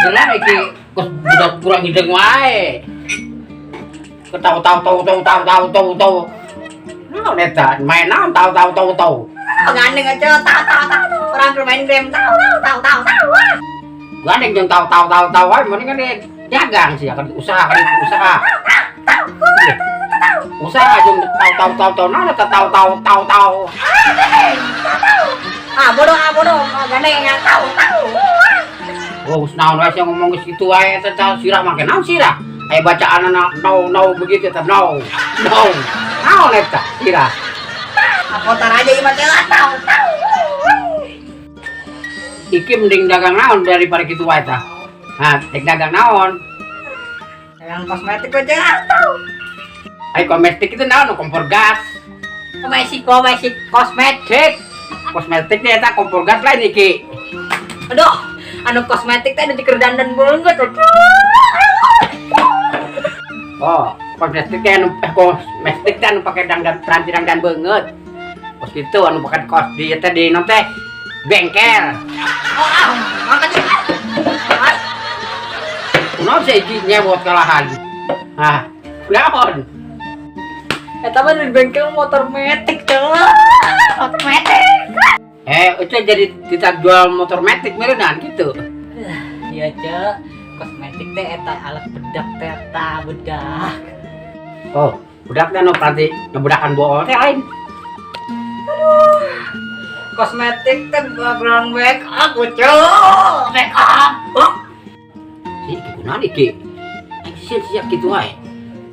Gelar iki kos budak kurang hidung wae. Ketau tau tau tau tau tau tau tau. Naon eta? Main naon tau tau tau tau. Gandeng aja tau tau tau. Orang bermain game tau tau tau tau tau. Gandeng jeung tau tau tau tau wae mending kan dagang sih kan usaha kan usaha. Usaha jeung tau tau tau tau naon eta tau tau tau tau. Ah bodoh gandeng ya tau tau. Oh, naon wae sih ngomong geus kitu wae eta tah sirah make naon sirah? Aya bacaanna no no begitu eta no. No. Naon eta sirah? Kotor aja ieu mah tau tau. Iki mending dagang naon daripada kitu wae tah. Hah, rek dagang naon? Dagang kosmetik aja tau. Ai kosmetik itu naon? Kompor gas. Kosmetik, kosmetik. Kosmetik teh eta kompor gas lain iki. Aduh, anu kosmetik teh nu dandan beungeut. Oh, kosmetik teh anu kosmetik teh anu pake dangdan peranti dangdan beungeut. Kos kitu anu pake kos di teh di non teh bengkel. Oh, ah, makan. Kunaon sih iki nyewot kalahan? Hah, kunaon? Eta mah di bengkel motor metik, Ceu. Motor metik. Itu jadi tidak jual motor metik meureunan gitu. Iya, Ceu. Kosmetik teh eta alat bedak teh eta bedak. Oh, bedak teh anu peranti ngebedakan bool teh lain. Aduh. Kosmetik teh background make up, Ceu. Make up. Oh. Si iki kunaon iki? Iki siap kitu wae.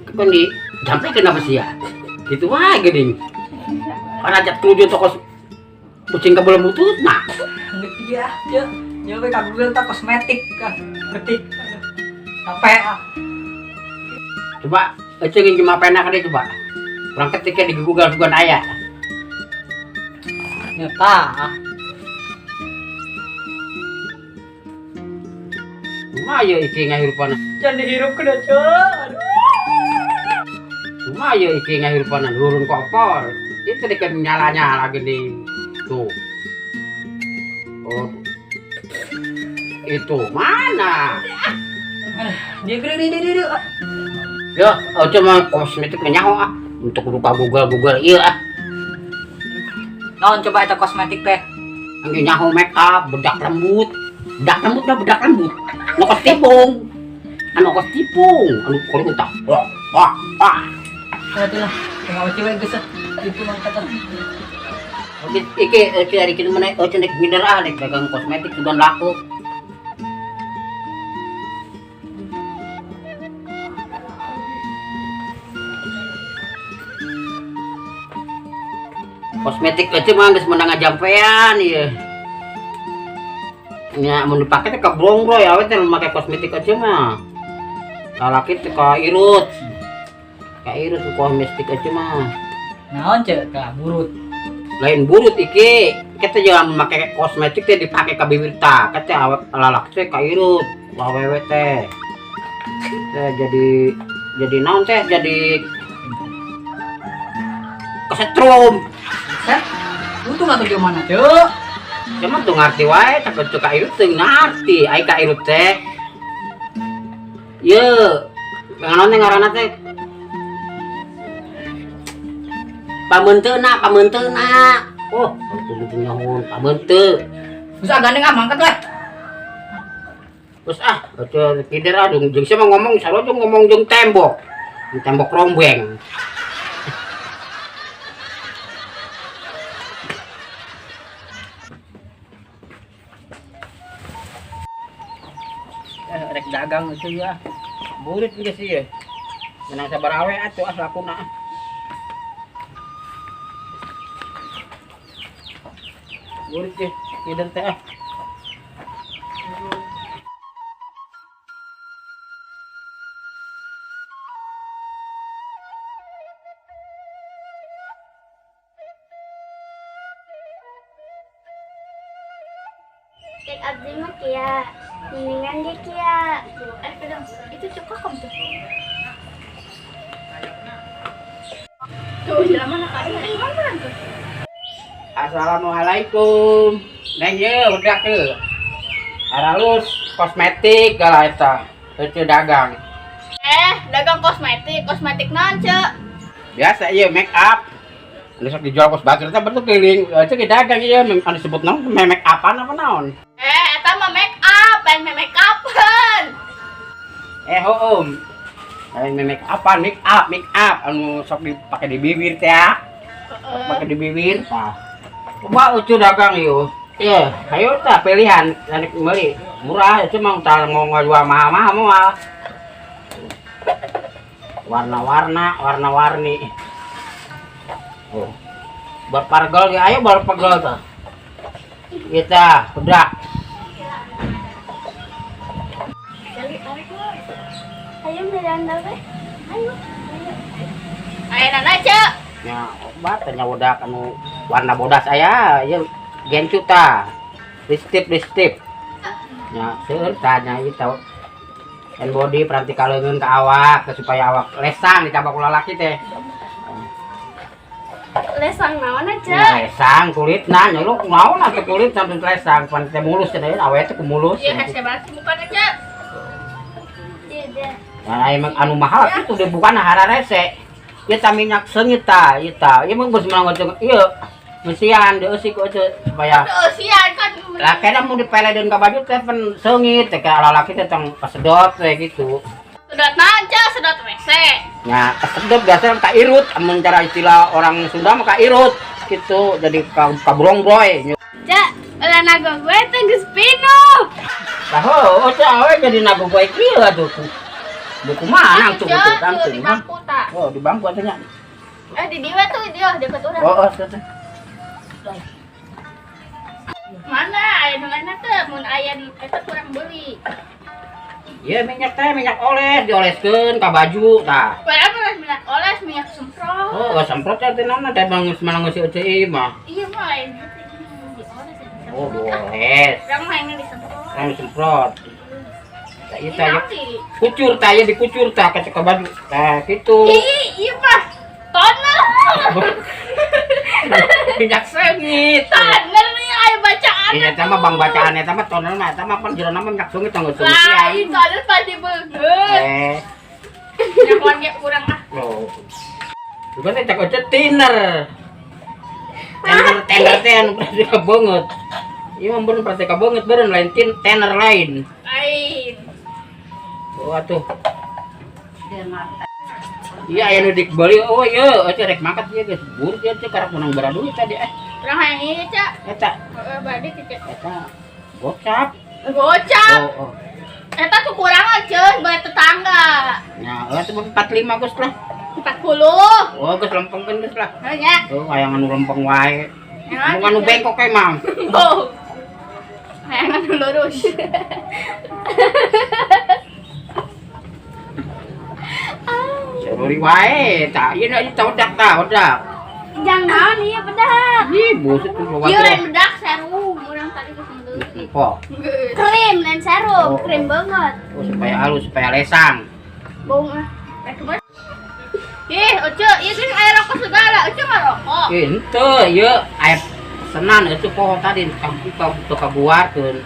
Kapan di jampe kenapa sih ya? Gitu wae geuning. Kan ajak tujuh toko kucing kebelem butut nah. Iya, Ceu. Nyoba ka Google tah kosmetik kan. Ketik. Capek ah. Coba ece ngin cuma pena ka dieu coba. Urang ketiknya di Google sugan aya. Nyata ah. Kumaha ieu iki ngahirupan? Jangan dihirup kudu, Ceu. Aduh. Kumaha ieu iki ngahirupan lurun kompor. Itu deket nyala-nyala gini. Tuh. Oh. Itu mana? Dia gede dia dia. Ya, cuma kosmetik menyaho ah. Untuk buka Google iya ah. Naon coba eta kosmetik teh? Angge nyaho make up, bedak lembut. Bedak lembut mah bedak lembut. Anu kos tipung. Anu kos tipung, anu kulit tah. Wah, wah, wah. Aduh lah, tengah cewek geus itu mah kata. Oke, iki eueuh ari kitu mah eueuh nek ngider ah nek dagang kosmetik sudah laku. Kosmetik aja mah geus meunang ngajampean ieu. Nya mun dipake teh ka brongroy awe teh make kosmetik aja mah. Lalaki teh ka irut. Ka irut kosmetik aja mah. Naon ceu ka burut? Lain burut iki. Kita jangan make kosmetik teh dipake ka bibir ta. Kita awe lalaki teh ka irut, awewe teh. Teh jadi naon teh jadi kesetrum. Set. Untung atuh gimana, Ceu? Cuman tuh ngarti wae, cakep cek ka irut teu ngarti. Ai ka irut teh. Ye, ngaran teh ngaranna teh. Pameunteuna, pameunteuna. Oh, kudu nyaho pameunte. Geus ah gandeng ah mangkat we. Geus ah, atuh kider ah jeung sia mah ngomong sarua jeung ngomong jeung tembok. Jeung tembok rombeng. Rek dagang itu ya. Burit geus ieu. Menang sabar awe atuh ah lakuna. Burit ge, ngider teh ah. Cek abdi mah kia, mendingan dia kia. Pedang, itu cukup kamu tuh. Tuh, jalan mana kak? Mana tuh? Assalamualaikum. Neng ye udah ke. Aralus kosmetik gala eta. Ece dagang. Dagang kosmetik, kosmetik naon, Cek? Biasa ieu make up. Anu sok dijual kos batur teh bentuk keliling. Ece ge dagang ieu anu disebut naon make upan apa naon? Eta mah make up, lain make upan. Hoom. Lain make upan, make up, make up anu sok dipake di bibir teh ya. Pakai di bibir. Tah. Coba ucu dagang yuk. Iya, ayo tah pilihan naik beli murah itu mah tah mau ngajual mahal-mahal moal. Warna-warna, warna-warni. Oh. Buat pargel ya, ayo buat pargel tah. Kita udah. Ayo miranda we. Ayo. Ayo nana, Cek. Ya, obat nya udah anu warna bodas aya, ieu gencu tah. Listip. Ya, seueur tah nya ieu tau. Hand body peranti kaleungeun ka awak supaya awak lesang dicabak ku lalaki teh. Lesang naon aja? Ya, lesang kulitna nya lu naon atuh kulit sampe lesang pan teh mulus teh awe teh kumulus. Iya, hese banget bukan aja. Iya. Nah, emang anu mahal kitu deh bukan hararese. Ieu tah minyak seungit tah, ieu tah. Ieu mah geus meunang ieu. Mesian dieusi ku ece supaya Eusian kan. Lah kena mun dipeledeun ka baju teh pen seungit teh ka lalaki teh tong kasedot teh gitu. Sedot naon, Cek? Sedot WC. Nya kasedot biasa ka irut amun cara istilah orang Sunda mah ka irut gitu jadi ka brongbroy. Cek, ulah nago gue teh geus pinuh. Lah heuh cek awe jadi nago gue kieu atuh. Buku mana tuh buku tangtung di bangku ta. Oh, di bangku atuh nya. Di dieu tuh dia deket urang. Oh, tuh. Mana aya nu lainna teh mun aya eta kurang beli. Ieu minyak teh minyak oles dioleskeun ka baju tah. Padahal mah minyak oles minyak semprot. Oh, semprot teh teh naon teh bangus malah ngeusi euceuy mah. Iya mah lain teh dioles. Oh, dioles. Urang mah yang disemprot. Urang disemprot. Tah ieu teh kucur tah ieu dikucur tah ka baju. Tah kitu. Ih, ieu mah toner. Minyak seungit. Toner nih aya bacaan. Iya eta mah bang bacaan eta mah toner mah eta mah pan jerona mah minyak seungit tong geus seungit. Lain toner pasti beungeut. Nyakuan ge urang ah. Oh. Juga teh cek oce tiner. Tender teh anu pasti kabeungeut. Ieu mah beun pasti kabeungeut beureun lain tin tener lain. Lain. Oh atuh. Iya aya nu dibeli oh ieu eueuh rek mangkat ieu geus buruk ieu teh karek menang baraduit tadi Urang hayang ieu, Cak. Eta. Heeh, bade teh, Cak. Eta gocap. Gocap. Oh, oh. Eta tuh kurangan, Cek, buat tetangga. Nah, eta 45 geus lah. 40. Oh, geus lempengkeun geus lah. Heuh nya. Oh, hayang anu lempeng wae. Ya, Mun anu bengkok kae mah. Oh. Hayang anu lurus. Sorry wae, tah ieu na tah udak tah, udak. Jang naon ieu bedak? Ih, buset tuh bawa. Ieu lain bedak serum, urang tadi geus meuli. Kok? Krim lain serum, oh, krim banget. Oh, supaya halus, supaya lesang. Bohong ah. Ih, Oce, ieu geus aya rokok segala, Oce mah rokok. Ih, henteu, ieu aya pesenan eueuh poho tadi ka kabuarkeun.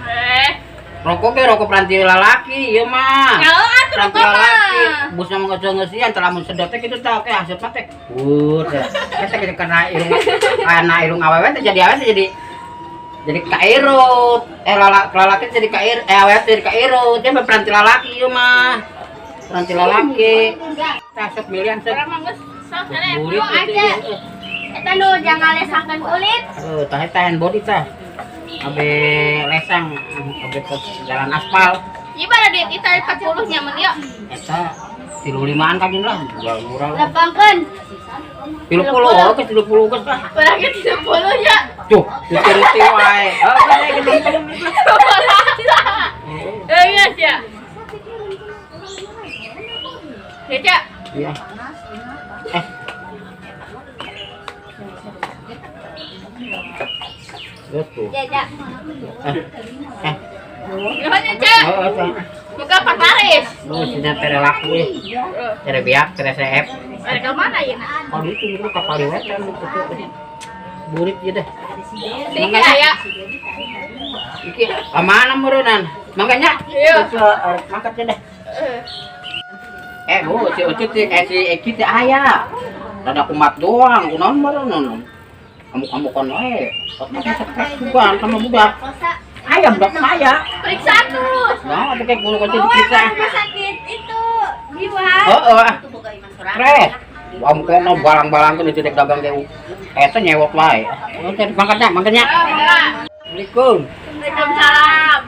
Rokok ge rokok peranti lalaki ieu mah. Ya atuh peranti lalaki. Busna mah geus ngeusian teh lamun sedot teh kitu tah oke hasil mah teh. Hur. Eta kitu kana irung kana irung awewe teh jadi awewe teh jadi kairut. Lalaki jadi kair awewe teh jadi kairut. Dia mah peranti lalaki ieu mah. Peranti lalaki. Tah sok milian sok. Urang mah geus sok aja. Eta nu jangan lesangkeun kulit. Heuh, tah eta hand body tah. Abe lesang, abe ke jalan aspal. Ieu bara duit kita 40 nya mun ieu. Eta 35-an ka lah, jual murah lah. Lepangkeun. 30, oh, ke 30 geus lah. Barang 30 nya. Tuh, dituruti wae. Oh, gede gede. Geus ya. Ya, Cak. Iya. Terus tuh. Ya, Cak. Gimana, Cak? Oh, Buka Pataris. Oh, sudah tere laku ya. Tere biak, tere seep. Ada ke mana ya? Kalau itu itu kapal wetan itu. Burit ya deh. Iki aya. Iki mana meureunnan? Mangkanya. Iya. Mangkat deh. Bu, si Ucut si Eki teh aya. Rada kumat doang, kunaon meureunnan. Amuk-amukan wae. Stres juga sama budak. Aya budak mah aya. Periksa tuh. Nah, atuh kayak bulu kocok Bawa diperiksa. ke rumah sakit itu jiwa. Heeh. Stres. Amukono balang-balang tuh dicedek dagang ge. Eta nyewok wae. Oke, mangkatnya, mangkatnya. Assalamualaikum. Waalaikumsalam.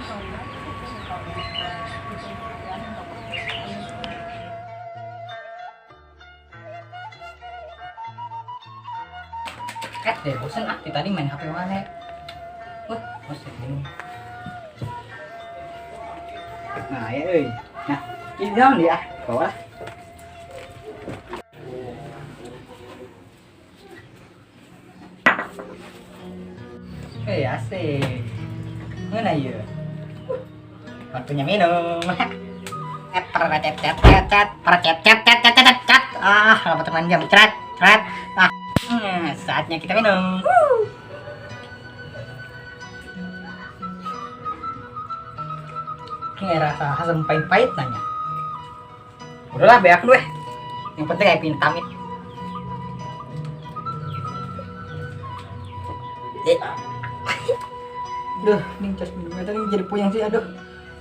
Deh, bosen ah, tadi main HP mana? Wah, bosen minum. Nah, ya euy. Nah, ini naon dia? Bawa. Asik. Mana ya? Waktunya minum. Ah, lama teman jam cerat, cerat. Ah, saatnya kita minum. Ini rasa asam pahit-pahit nanya. Udahlah, beak lu. Yang penting kayak pin tamit. Duh, ini cas minumnya tadi jadi puyeng sih, aduh.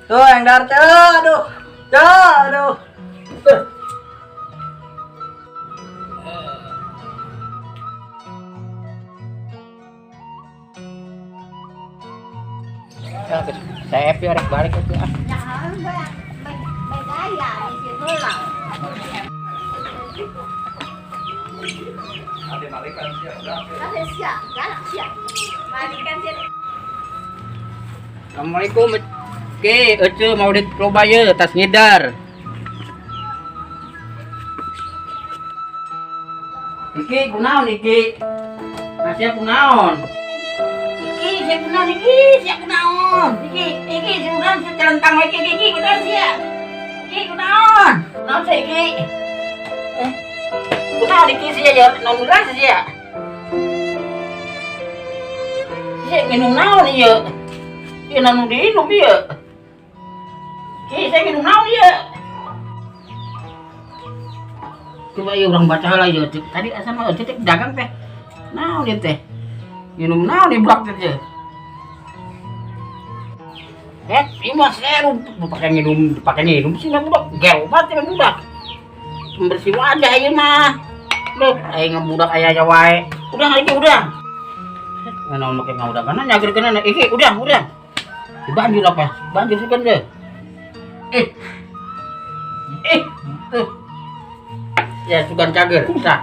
Tuh, yang dar, aduh. Aduh. Tuh. Saya happy arek balik itu ah. Assalamualaikum. Oke, ece mau dicoba ye tas ngidar. Iki kunaon iki? Nah, siap kunaon? Iki siap kunaon iki? Siap kunaon? Iki iki sudah celentang iki iki kunaon sia? Iki kunaon? Kunaon sia iki? Kunaon iki sia ya? Naon urang sia? Sia minum naon ieu? Ieu naon diinum ieu? Ki saya minum naon ieu? Coba ieu urang baca lah ieu. Tadi asa mah teh dagang teh. Naon ieu teh? Minum naon di blok teh. Ieu mah seru pakai nginum sih budak. Gel banget ya budak. Pembersih wajah ieu mah. Duh, aing ngebudak aya aja wae. Udah iki udah. Naon make ngaudakan nyagerkeun iki udah, udah. Banjir apa? Banjir sih kan deh. Tuh. Ya sugan cager, sah.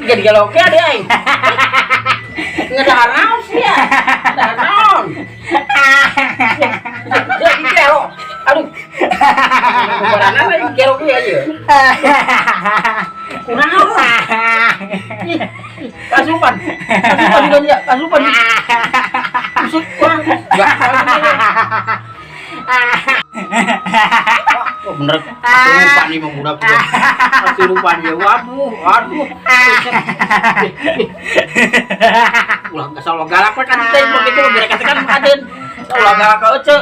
Jadi galau ke deh aing. Ngedahar naon sih ya? Ngedahar naon? Jadi gelo. Aduh. Kubarana aing gelo kieu aja. Kunaon? Kasupan. Kasupan juga dia, kasupan. Usut kurang. Enggak. Wah, bener. Lupa nih mau budak. Pasti lupa dia. Waduh, waduh. Ulah enggak salah galak kan teh begitu mereka kan aden. Ulah galak ka ece.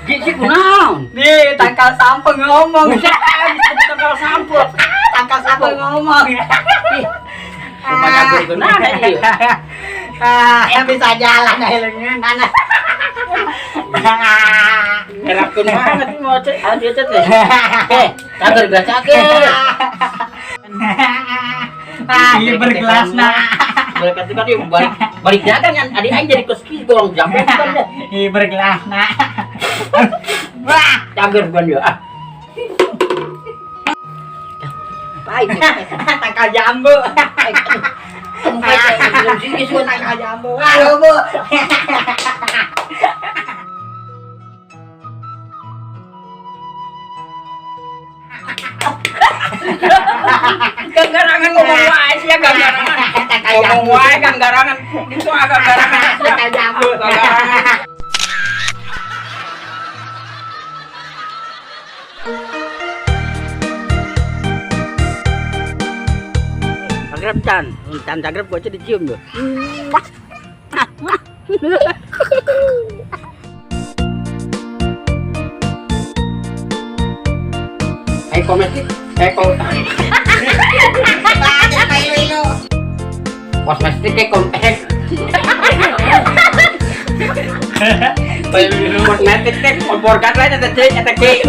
Gi kunaon? Nih, tangkal sampeu ngomong. Tangkal sampeu. Tangkal sampeu ngomong. Ih. Lupa jago geuna ieu. Ah, bisa jalan akhirnya nana. Ngerakeun banget mau cek, aduh cek teh. Cager geus cager. Ah, ieu bergelas nah. Mereka tuh kan balik balik dagang kan adik aing jadi keski gorong jambu kan deh. Ih bergelas nah. Wah, cager bukan ya. Ah. Baik. Tangkal jambu. Tangkal jambu. Halo, Bu. Ganggarangan ngomong wae sih ya ganggarangan. Ngomong wae ganggarangan. Itu agak ganggarangan. Tangkal jambu. Ganggarangan. Cagrep can, can cagrep gua aja dicium tuh. Eh kosmetik, eh ko kosmetik eh kom eh kosmetik teh kompor gas lain eta cek eta cek.